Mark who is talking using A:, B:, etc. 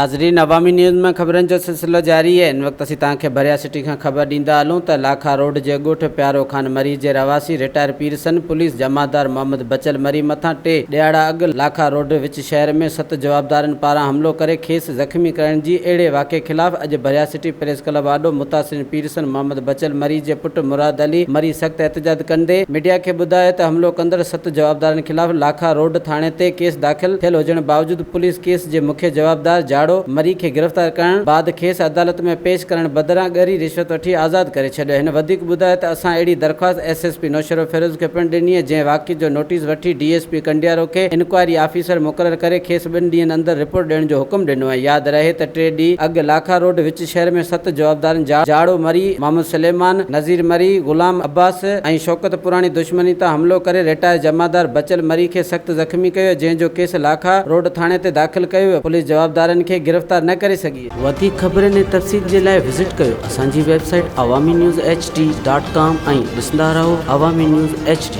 A: ناظرين عوامي نيوز ۾ خبرن جو سلسلو جاري آهي ان وقت اسين توهان کي ڀريا سٽي کان خبر ڏيندا هلون ته لاکا روڊ جي ڳوٺ پيارو خان مري جي رهواسي رٽائر پيرسن پوليس جمعدار محمد بچل مري مٿان ٽي ڏهاڙا اڳ لاکا روڊ وچ شهر ۾ ست جوابدارن پاران حملو ڪري کيس زخمي ڪرڻ جي اهڙي واقعي خلاف اڄ ڀريا سٽي پريس ڪلب آڏو متاثرين پيرسن محمد بچل مري جي پٽ مراد علي مري سخت احتجاج ڪندي ميڊيا کي ٻڌايو ته حملو ڪندڙ ست جوابدارن خلاف لاکا روڊ ٿاڻي تي ڪيس داخل ٿيل هجڻ باوجود پوليس ڪيس جي مکيه جوابدار جاڙو مري کي گرفتار ڪرڻ بعد کيس عدالت ۾ پيش ڪرڻ بدران ڳري رشوت وٺي آزاد ڪري ڇڏيو. هن وڌيڪ ٻڌايو ته اسان اهڙي درخواست ايس ايس پي نوشهروفيروز کي پڻ ڏني آهي جنهن واقعي جو نوٽيس وٺي ڊي ايس پي ڪنڊيارو کي انڪوائري آفيسر مقرر ڪري کيس ٻن ڏينهن اندر رپورٽ ڏيڻ جو حڪم ڏنو آهي. ياد رهي ته ٽي ڏينهن اڳ لاکا روڊ وچ شهر ۾ ست جوابدارن جاڙو مري، محمد سليمان، نذير مري، غلام عباس ۽ شوڪت پراڻي دشمني تان حملو ڪري رٽائر جمعدار بچل مري کي سخت زخمي ڪيو جنهن جو ڪيس لاکا روڊ ٿاڻي تي داخل ڪيو ويو پوليس جوابدارن کي گرفتار نه ڪري سگهي. وڌيڪ خبرن ۽ تفصيل جي لاء وزٽ ڪيو اسان جي website Awami news H D dot com ۽ ڏسندا رهو عوامي نيوز ايڇ ڊي.